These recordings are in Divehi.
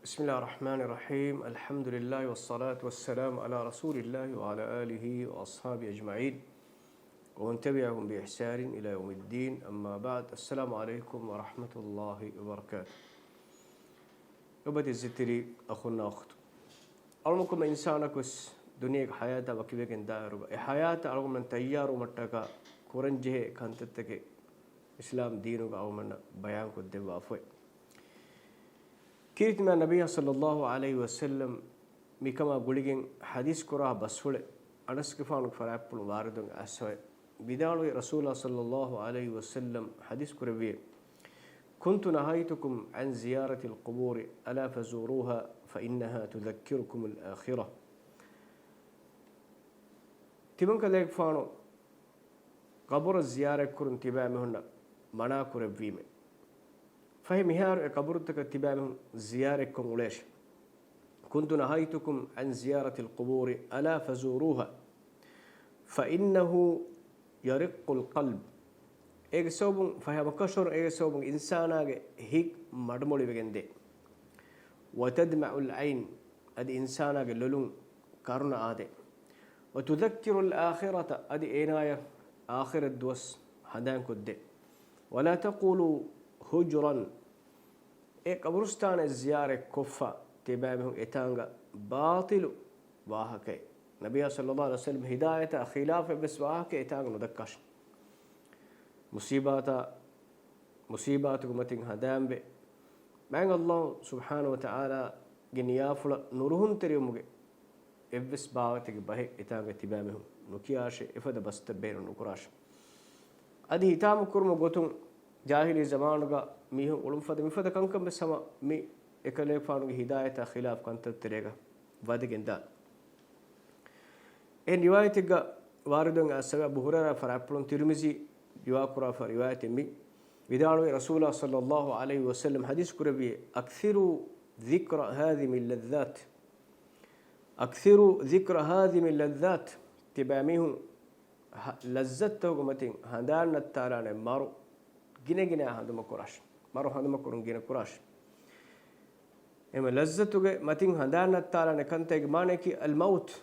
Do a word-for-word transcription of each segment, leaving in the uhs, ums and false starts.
بسم الله الرحمن الرحيم. الحمد لله والصلاة والسلام على رسول الله وعلى آله وأصحابه أجمعين ومن تبعهم بإحسان إلى يوم الدين. أما بعد. السلام عليكم ورحمة الله وبركاته. އޮބަދި ޒިތިރި އަޚުންނާ އުޚްތު. އަޅުމަކުމަ އިންސާނަކު ވެސް ދުނިޔޭގެ ހަޔާތާ ވަކިވެގެން ދާއިރުގަ، އެ ހަޔާތަށް އަޅުގަނޑުމެން ތައްޔާރުވުމަށްޓަކާ ކުރަންޖެހޭ ކަންތައްތަކެއް އިސްލާމް ދީނުގަ އަޅުގަނޑަށް ބަޔާންކޮށްދެއްވާފައި. ކީރިތި މާތް ނަބިއްޔާ ޞައްލައްލާހު ޢަލައިހި ވަސައްލަމް މިކަމާ ގުޅިގެން ޙަދީޘް ކުރާ ބަސްފުޅެއް އަނަސްގެފާނުގެ ފަރާތްޕުޅު ވާރިދުވެގެން އައިސްފައި. ވިދާޅުވި ރަސޫލާ ޞައްލައްލާހު ޢަލައިހި ވަސައްލަމް ޙަދީޘް ކުރެއްވިއޭ، كنت نهيتكم عن زيارة القبور ألا فزوروها فإنها تذكركم الآخرة. ތިމަންކަލޭގެފާނު ޤަބުރަށް ޒިޔާރަތްކުރުން ތިބާމީހުންނަށް މަނާކުރެއްވީމޭ. ފަހެ މިހާރު އެ ޤަބުރުތަކަށް ތިބާމީހުން ޒިޔާރަތްކޮށް އުޅޭށެ. كنت نهيتكم عن زيارة القبور ألا فزوروها فإنه يرق القلب. އޭގެ ސަބަބުން ފަހެ ހަމަކަށަވަރު އޭގެ ސަބަބުން އިންސާނާގެ ހިތް މަޑުމޮޅިވެގެންދޭ. وتدمع العين، އަދި އިންސާނާގެ ލޮލުން ކަރުނަ އާދޭ. وتذكر الآخرة، އަދި އޭނާޔަށް އާޚިރަތް ދުވަސް ހަނދާންކޮށްދޭ. ولا تقولوا هجرا، އެ ޤަބުރުސްތާނެއް ޒިޔާރަތް ކޮށްފަ ތިބާމީހުން އެތާނގަ ބާޠިލު ވާހަކައެއް، ނަބިއްޔާ ޞައްލައްލާހު ޢަލައިހި ވަސައްލަމް ހިދާޔަތާ ޚިލާފަށް ވެސް ވާހަކައެއް އެތާނގަ ނުދައްކާށި. މުޞީބާތާ، މުޞީބާތުގެ މަތިން ހަނދާންވެ، މާތް ﷲ ސުބްޙާނަހޫ ވަތަޢާލާގެ ނިޔާފުޅަށް ނުރުހުންތެރިވުމުގެ އެއްވެސް ބާވަތެއްގެ ބަހެއް އެތާނގަ ތިބާމީހުން ނުކިޔާށޭ، އެފަދަ ބަސްތައް ބޭނުން ނުކުރާށޭ. އަދި ހިތާމަކުރުމުގެ ގޮތުން ޖާހިލީ ޒަމާނުގަ މީހުން އުޅުން ފަދަ މިފަދަ ކަންކަން ވެސް ހަމަ މި އެކަލޭގެފާނުގެ ހިދާޔަތާ ޚިލާފް ކަންތައްތެރޭގަ ވަދެގެންދާނެ. އެހެން ރިވާޔަތެއްގަ ވާރިދުވެގެން އައިސްފަ އަބޫ ހުރައިރާ ފަރާތްޕުޅުން ތިރުމިޒީ ރިވާކުރާފަ ރިވާޔަތެއް މި. ވިދާޅުވި ރަސޫލާ ޞައްލައްލާހު ޢަލައިހި ވަސައްލަމް ޙަދީޘް ކުރެއްވި، أكثروا ذكر هاذم اللذات. أكثروا ذكر هاذم اللذات. ތިބާމީހުން ހަ-، ލައްޒަތްތަކުގެ މަތިން ހަނދާން ނައްތާލާނެ މަރު ގިނަގިނަ ހަނދުމަކުރާށި. މަރު ހަނދުމަކުރުން ގިނަ ކުރާށި. އެމަ ލައްޒަތުގެ މަތިން ހަނދާން ނައްތާލާނެ ކަންތައްގެ މާނަޔަކީ އަލްމައުތު،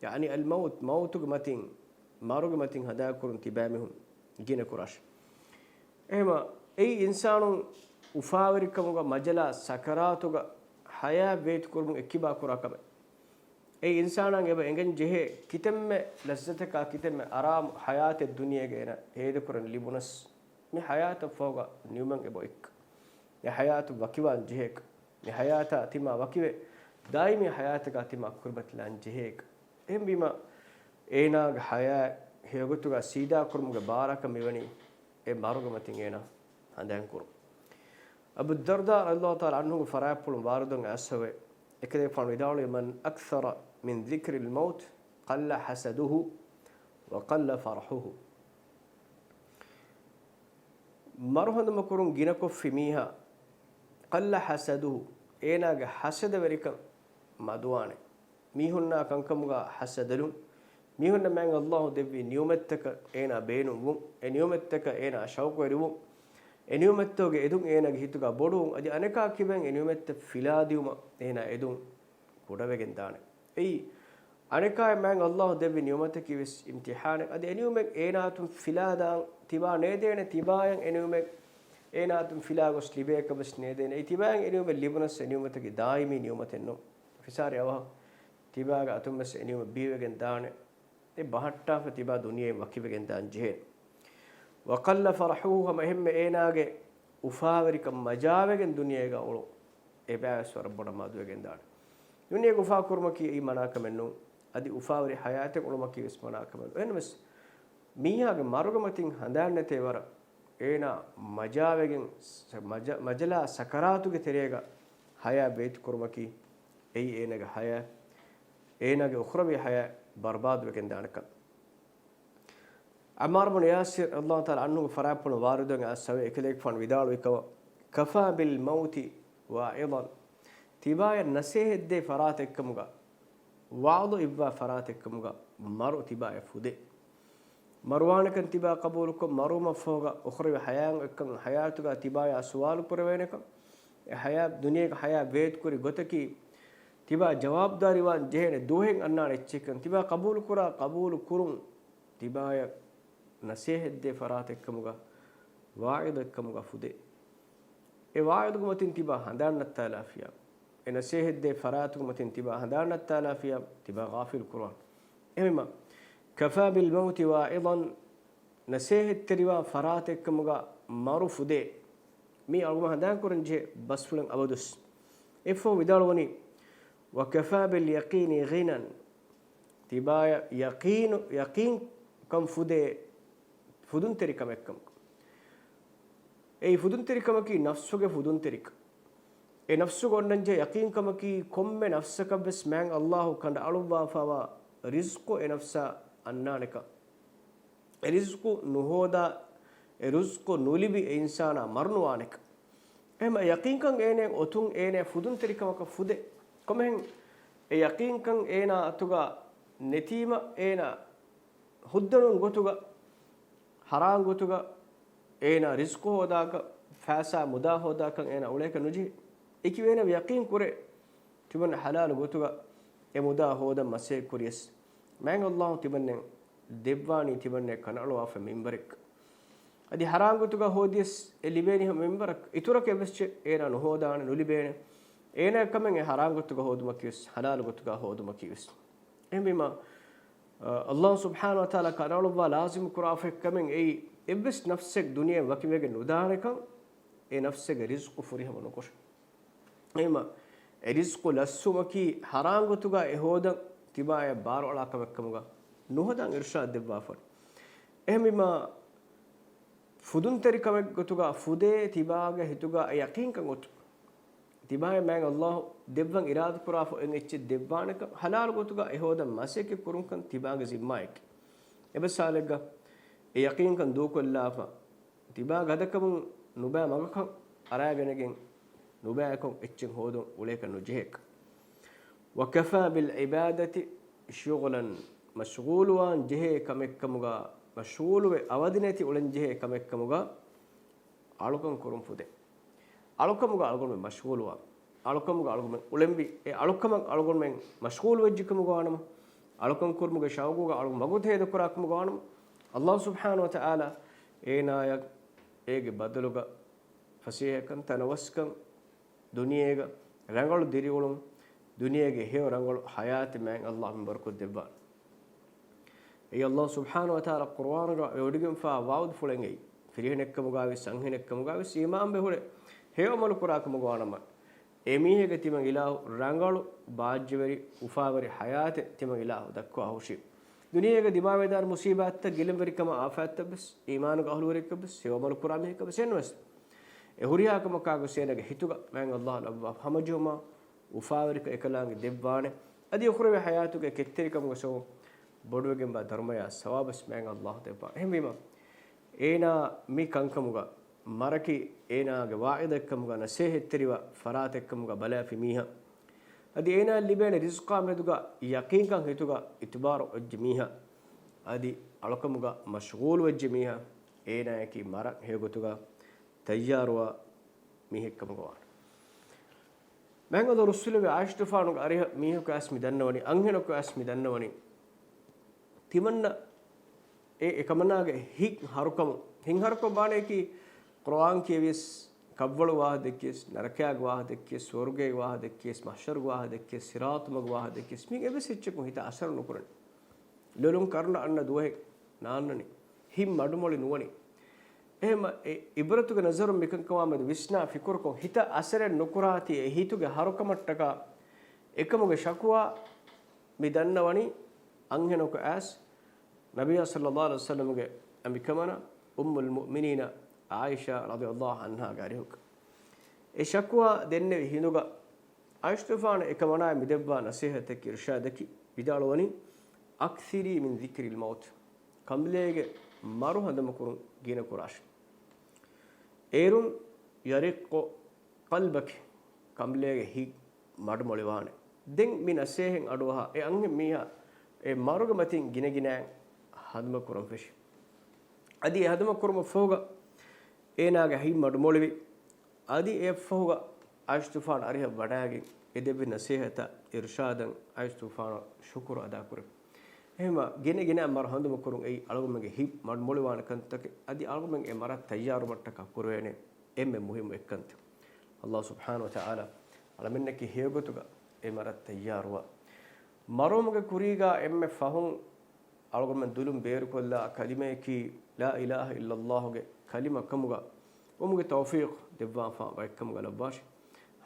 ޔަޢުނީ އަލްމައުތު، މައުތުގެ މަތިން، މަރުގެ މަތިން ހަނދާންކުރުން ތިބާމީހުން ގިނަ ކުރާށި. އެހެމަ އެއީ އިންސާނުން އުފާވެރިކަމުގަ މަޖަލާ ސަކަރާތުގަ ޙަޔާތް ވޭތުކުރުމުން އެއްކިބާ ކުރާ ކަމެއް. އެއީ އިންސާނާ އެބަ އެނގެން ޖެހޭ ކިތަންމެ ލައްޒަތަކާ ކިތަންމެ އަރާމު ޙަޔާތެއް ދުނިޔޭގަ އޭނަ ހޭދަކުރަން ލިބުނަސް، މި ޙަޔާތަށް ފަހުގަ ނިމުމެއް އެބަ އޮތްކަން. މި ޙަޔާތު ވަކިވާން ޖެހޭކަން. މި ޙަޔާތާ ތިމާ ވަކިވެ، ދާއިމީ ޙަޔާތަކާ ތިމާ ކުރިމަތިލާން ޖެހޭކަން. އެހެންވީމަ، އޭނާގެ ޙަޔާތް ހެޔޮގޮތުގަ ސީދާކުރުމުގެ ބާރަކަށް މިވަނީ އެ މަރުގެ މަތިން އޭނާ ހަނދާންކުރުން. އަބޫ ދަރްދާ ރަޟިޔަﷲ ތަޢާލާ ޢަންހުގެ ފަރާތްޕުޅުން ވާރިދުވެގެން އައިސްފަވޭ، އެކަލޭގެފާނު ވިދާޅުވި، من أكثر من ذكر الموت قل حسده وقل فرحه. މަރު ހަނދުމަކުރުން ގިނަކޮށްފި މީހާ، قل حسده، އޭނާގެ ޙަސަދަވެރިކަން މަދުވާނެ. މީހުންނާ ކަންކަމުގަ ޙަސަދަލުން، މީހުންނަށް މާތް ﷲ ދެއްވި ނިޢުމަތްތަކަށް އޭނާ ބޭނުންވުން، އެ ނިޢުމަތްތަކަށް އޭނާ ޝައުޤުވެރިވުން، އެ ނިޢުމަތްތަކުގެ އެދުން އޭނާގެ ހިތުގަ ބޮޑުވުން، އަދި އަނެކާ ކިބައިން އެ ނިޢުމަތްތައް ފިލާދިއުމަށް އޭނާ އެދުން ކުޑަވެގެން ދާނެ. އެއީ، އަނެކާއަށް މާތް ﷲ ދެއްވި ނިޢުމަތަކީ ވެސް އިމްތިޙާނެއް. އަދި އެ ނިޢުމަތް އޭނާއަތުން ފިލާދާން ތިބާ ނޭދޭނެ، ތިބާއަށް އެ ނިޢުމަތް އޭނާއަތުން ފިލާގޮސް ލިބޭކަށް ވެސް ނޭދޭނެ. އެއީ، ތިބާއަށް އެ ނިޢުމަތް ލިބުނަސް އެ ނިޢުމަތަކީ ދާއިމީ ނިޢުމަތެއް ނޫން. ފިސާރި އަވަހަށް ތިބާގެ އަތުން ވެސް އެ ނިޢުމަތް ބީވެގެން ދާނެ. އެ ބަހައްޓާފަ ތިބާ ދުނިޔެއިން ވަކިވެގެން ދާން ޖެހޭނެ. وقل فرحه، ހަމަ އެހެންމެ އޭނާގެ އުފާވެރިކަން މަޖާވެގެން ދުނިޔޭގަ އުޅުން އެބައިވެސް ވަރަށް ބޮޑަށް މަދުވެގެން ދާނެ. ދުނިޔޭގަ އުފާކުރުމަކީ އެއީ މަނާކަމެއް ނޫން. އަދި އުފާވެރި ޙަޔާތެއް އުޅުމަކީ ވެސް މަނާކަމެއް ނޫން. އެހެންވެސް މީހާގެ މަރުގެ މަތިން ހަނދާން ނެތޭ ވަރަށް އޭނާ މަޖާވެގެން ސ-، މަޖަ-، މަޖަލާ ސަކަރާތުގެ ތެރޭގަ ޙަޔާތް ވޭތުކުރުމަކީ އެއީ އޭނާގެ ޙަޔާތް، އޭނާގެ އުޚްރަވީ ޙަޔާތް ބަރުބާދުވެގެން ދާނެކަން. ޢައްމާރު ބުނު ޔާސިރު ރަޟިޔަﷲ ތަޢާލާ ޢަންހުގެ ފަރާތްޕުޅުން ވާރިދުވެގެން އައިސްފަވޭ، އެކަލޭގެފާނު ވިދާޅުވި ކަމަށް، كفى بالموت واعظا، ތިބާޔަށް ނަސޭހަތްދޭ ފަރާތެއްކަމުގަ، ވަޢުޡު އިއްވާ ފަރާތެއްކަމުގަ މަރު ތިބާޔަށް ފުދޭ. މަރުވާނެކަން ތިބާ ޤަބޫލުކޮށް، މަރުވުމަށްފަހުގަ އުޚްރަވީ ޙަޔާތް އޮތްކަން، ޙަޔާތުގަ ތިބާޔާ ސުވާލު ކުރެވޭނެކަން، އެ ހަޔާތް، ދުނިޔޭގެ ހަޔާތް ބޭތުކުރި ގޮތަކީ، ތިބާ ޖަވާބުދާރީވާން ޖެހޭނެ ދުވަހެއް އަންނާނެ އެއްޗެއްކަން. ތިބާ ޤަބޫލުކުރާ، ޤަބޫލު ކުރުން، ތިބާޔަށް ނަސޭހަތްދޭ ފަރާތެއްކަމުގަ، ވާޢިޡެއްކަމުގަ ފުދޭ. އެ ވާޢިޡުގެ މަތިން ތިބާ ހަނދާން ނައްތާލާފިޔާ، އެ ނަސޭހަތްދޭ ފަރާތުގެ މަތިން ތިބާ ހަނދާން ނައްތާލާފިޔާ، ތިބާ ޣާފިލު ކުރާން. އެހެންވީމަ، كفى بالموت واعظا، ނަސޭހަތްތެރިވާ ފަރާތެއްކަމުގަ މަރު ފުދޭ. މީ އަޅުގަނޑު ހަނދާން ކުރަން ޖެހޭ ބަސްފުޅެއް އަބަދުސް. އެއަށްފަހު ވިދާޅުވަނީ، وكفى باليقين غنى، ތިބާޔަށް ޔަޤީނު، ޔަޤީންކަން ފުދޭ ފުދުންތެރިކަމެއްކަމަކަށް. އެއީ ފުދުންތެރިކަމަކީ ނަފްސުގެ ފުދުންތެރިކަން. އެ ނަފްސުގަ އޮންނަންޖެހޭ ޔަޤީންކަމަކީ ކޮންމެ ނަފްސަކަށްވެސް މާތް ﷲ ކަނޑައަޅުއްވާފައިވާ ރިޒްޤު އެ ނަފްސަށް އަންނާނެކަން. އެ ރިޒްޤު ނުހޯދާ، އެ ރިޒްޤު ނުލިބި އެ އިންސާނާ މަރުނުވާނެކަން. އެހެން ޔަޤީންކަން އޭނަ އޮތުން އޭނަ ފުދުންތެރިކަމަކަށް ފުދޭ. ކޮންމެހެން އެ ޔަޤީންކަން އޭނާ އަތުގަ ނެތީމަ އޭނާ ހުއްދަނުން ގޮތުގަ، ހަރާން ގޮތުގަ އޭނާ ރިޒްޤު ހޯދާކަށް، ފައިސާ މުދާ ހޯދާކަށް އޭނާ އުޅޭކަށް ނުޖެހޭ. އެކި އޭނަ ޔަޤީން ކުރޭ، ތިމަން ޙަލާލު ގޮތުގަ އެ މުދާ ހޯދަން މަސޭ ކުރިޔަސް، މާތް ﷲ ތިމަންނެން ދެއްވާނީ ތިމަންނެ ކަނޑައަޅުވާފަ މިންވަރެއް. އަދި ހަރާން ގޮތުގަ ހޯދިޔަސް އެ ލިބޭނީ ހަމަ މިންވަރަކަށް. އިތުރަކަށް އެއްވެސް ޗެއް އޭނާ ނުހޯދާނެ، ނުލިބޭނެ. އޭނާ ކަމެއް އެ ހަރާން ގޮތުގަ ހޯދުމަކީވެސް، ޙަލާލު ގޮތުގަ ހޯދުމަކީވެސް. އެހެންވީމަ، ﷲ ސުބްޙާނަހޫ ވަތަޢާލާ ކަނޑައަޅުއްވާ ލާޒިމު ކުރާފަ ކަމެއް އެއީ، އެއްވެސް ނަފްސެއް ދުނިޔެ ވަކިވެގެން ނުދާނެކަން، އެ ނަފްސެއްގެ ރިޒްޤު ފުރިހަމަ ނުކޮށެ. އެހެންވީމަ، އެ ރިޒްޤު ލައްސުމަކީ ހަރާން ގޮތުގަ އެ ހޯދަން ތިބާޔަށް ބާރުއަޅާ ކަމެއްކަމުގަ ނުހަދާން އިރުޝާދު ދެއްވާފަ. އެހެންވީމަ، ފުދުންތެރިކަމެއްގޮތުގަ ފުދޭ ތިބާގެ ހިތުގަ އެ ޔަޤީންކަން އޮތު. ތިބާޔަށް މާތް ﷲ ދެއްވަން އިރާދަކުރާފަ އޮތް އެއްޗެއް ދެއްވާނެކަން، ޙަލާލު ގޮތުގަ އެ ހޯދަން މަސައްކަތް ކުރުންކަން ތިބާގެ ޒިންމާއެކޭ. އެއްވެސް ޙާލެއްގަ އެ ޔަޤީންކަން ދޫކޮށްލާފަ، ތިބާގެ ހަދަކަމުން ނުބައި މަގަކަށް އަރާގަނެގެން ނުބައިކޮށް އެއްޗެއް ހޯދުން އުޅޭކަށް ނުޖެހޭކަށް. وكفى بالعبادة شغلا، މަޝްޣޫލުވާން ޖެހޭ ކަމެއްކަމުގަ، މަޝްޣޫލުވެ އަވަދިނެތި އުޅެން ޖެހޭ ކަމެއްކަމުގަ، އަޅުކަން ކުރުން ފުދޭ. އަޅުކަމުގަ އަޅުގަނޑުމެން މަޝްޣޫލުވާ. އަޅުކަމުގަ އަޅުގަނޑުމެން އުޅެންވީ. އެ އަޅުކަމަށް އަޅުގަނޑުމެން މަޝްޣޫލު ވެއްޖެކަމުގަ ވާނަމަ، އަޅުކަން ކުރުމުގެ ޝައުގުގަ އަޅުގަނޑު ވަގުތު ހޭދަކުރާކަމުގަ ވާނަމަ، ﷲ ސުބްޙާނަހޫ ވަތަޢާލާ އޭނާޔަށް އޭގެ ބަދަލުގަ ފަސޭހަކަން، ތަނަވަސްކަން، ދުނިޔޭގަ ރަނގަޅު ދިރިއުޅުން، ދުނިޔޭގެ ހެޔޮ ރަނގަޅު ޙަޔާތެއް މާތް ﷲ މިންވަރުކޮށްދެއްވާނެ. އެއީ ﷲ ސުބްޙާނަހޫ ވަތަޢާލާ ޤުރުއާނުގަ ވެވޮޑިގެންފާ ވަޢުދުފުޅެއް އެއީ. ފިރިހެނެއްކަމުގަވެސް، އަންހެނެއްކަމުގަވެސް، އީމާންވެ ހުރެ ހެޔޮ ޢަމަލު ކުރާކަމުގަ ވާނަމަ، އެމީހެއްގެ ތިމަން އިލާހު ރަނގަޅު، ބާއްޖަވެރި، އުފާވެރި ޙަޔާތެއް ތިމަން އިލާހު ދައްކަވާ ހުށީ. ދުނިޔޭގަ ދިމާވެދާނެ މުޞީބާތްތައް، ގިލަންވެރިކަމާ އާފާތްތައްވެސް، އީމާނުގެ އަހުލުވެރިކަމަށްވެސް، ހެޔޮ ޢަމަލު ކުރާ މީހަކަށްވެސް އެންނަވެސް، އެ ހުރިހާ ކަމަކާގެ ސޭނަގެ ހިތުގަ މާތް ﷲ ލައްވާ ހަމަޖެހުމާ، އުފާވެރިކަން އެކަލާނގެ ދެއްވާނެ. އަދި އުޚްރަވީ ޙަޔާތުގެ ކެތްތެރިކަމުގެ ސަބަބުން ބޮޑުވެގެންވާ ދަރުމަޔާ ސަވާބުވެސް މާތް ﷲ ދެއްވާނެ. އެހެންވީމަ، އޭނާ މި ކަންކަމުގަ މަރަކީ އޭނާގެ ވާޢިދެއްކަމުގަ ނަސޭހަތްތެރިވާ ފަރާތެއްކަމުގަ ބަލާފި މީހާ. އަދި އޭނާ ލިބޭނެ ރިޒްޤާ މެދުގަ ޔަޤީންކަން ހިތުގަ އިތުބާރު އޮތްޖެ މީހާ. އަދި އަޅުކަމުގަ މަޝްޣޫލު ވެއްޖެ މީހާ. އޭނާޔަކީ މަރަން ހެޔޮގޮތުގަ ތައްޔާރުވާ މީހެއްކަމުގަ ވާނެ. މާތް ﷲ ރުއްސުލެވި ޢާއިޝަތުފާނުގެ އަރިހަށް މީހަކު އައިސް މި ދަންނަވަނީ، އަންހެނަކު އައިސް މި ދަންނަވަނީ، ތިމަންނަ އެ އެކަމަނާގެ ހިތް ހަރުކަމުން، ހިތް ހަރުކޮށް ވާނެއަކީ، ޤުރުއާން ކިޔެވިޔަސް، ކަށްވަޅު ވާހަކަ ދެއްކިޔަސް، ނަރަކައިގެ ވާހަކަ ދެއްކިޔަސް، ސުވަރުގޭގެ ވާހަކަ ދެއްކިޔަސް، މަޙްޝަރުގެ ވާހަކަ ދެއްކިޔަސް، ސިރާޠު މަގުގެ ވާހަކަ ދެއްކިޔަސް، މީގެ އެއްވެސް އެއްޗަކުން ހިތަށް އަސަރު ނުކުރަނީ. ލޮލުން ކަރުނަ އަންނަ ދުވަހެއް ނާންނަނީ. ހިތް މަޑުމޮޅި ނުވަނީ. އެހެން އެ ޢިބްރަތުގެ ނަޒަރުން މިކަންކަމާ މެދު ވިސްނާ ފިކުރުކޮށް، ހިތަށް އަސަރެއް ނުކުރާތީ އެ ހިތުގެ ހަރުކަމަށްޓަކާ އެކަމުގެ ޝަކުވާ މި ދަންނަވަނީ އަންހެނަކު އައިސް ނަބިއްޔާ ޞައްލައްލާހު ޢަލައިހި ވަސައްލަމްގެ އަނބިކަމަނާ އުއްމުލް މުއުމިނީނަ ޢާއިޝާ ރަޟިޔައްލާހު ޢަންހާގެ އަރިހުގަ. އެ ޝަކުވާ ދެންނެވި ހިނދުގަ ޢާއިޝަތުފާނަށް އެކަމަނާއަށް މިދެއްވާ ނަޞޭޙަތަކީ އިރުޝާދަކީ ވިދާޅުވަނީ، "أكثري من ذكر الموت." ކަނބުލޭގެ މަރު ހަނދަމަކުރުން ގިނަކުރާށި. އޭރުން "يرق قلبك." ކަނބުލޭގެ ހިތް މަޑުމޮޅިވާނެ. ދެން މި ނަސޭހަތް އަޑުއަހާ އެ އަންހެން މީހާ އެ މަރުގެ މަތިން ގިނަގިނައިން ހަނދުމަ ކުރަން ފެށި. އަދި އެ ހަނދުމަ ކުރުމަށްފަހުގަ އޭނާގެ ހިތް މަޑުމޮޅިވި. އަދި އެއަށްފަހުގަ އައިސް ތޫފާން އަރިހަށް ވަޑައިގެން އެ ދެއްވި ނަސޭހަތަށް، އިރުޝާދަށް އައިސް ތޫފާނަށް ޝުކުރު އަދާކުރޭ. އެހެންވެ ގިނަ ގިނަ މަރު ހަނދުމަކުރުން އެއީ އަޅުގަނޑުމެންގެ ހިތް މަޑުމޮޅިވާނެ ކަންތަކެއް. އަދި އަޅުގަނޑުމެން އެ މަރަށް ތައްޔާރުވުމަށްޓަކާ ކުރެވޭނެ އެންމެ މުހިއްމު އެއްކަންތައް. އައްލާހު ސުބްޙާނަހު ވަތަޢާލާ އަޅަމެންނަކީ ހެޔޮގޮތުގަ އެ މަރަށް ތައްޔާރުވާ. މަރުވުމުގެ ކުރީގަ އެންމެ ފަހުން އަޅުގަނޑުމެން ދުލުން ބޭރުކޮށްލާ ކަލިމަޔަކީ لا إله إلا الله ގެ ކަލިމަ ކަމުގަ ވުމުގެ ތައުފީޤު ދެއްވާފާ ވައެއްކަމުގަ ލައްވާށި.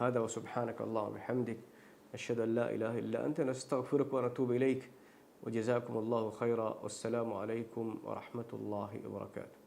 هذا وسبحانك اللهم وبحمدك، نشهد أن لا إله إلا أنت، نستغفرك ونتوب إليك، وجزاكم الله خيرا، والسلام عليكم ورحمة الله وبركاته.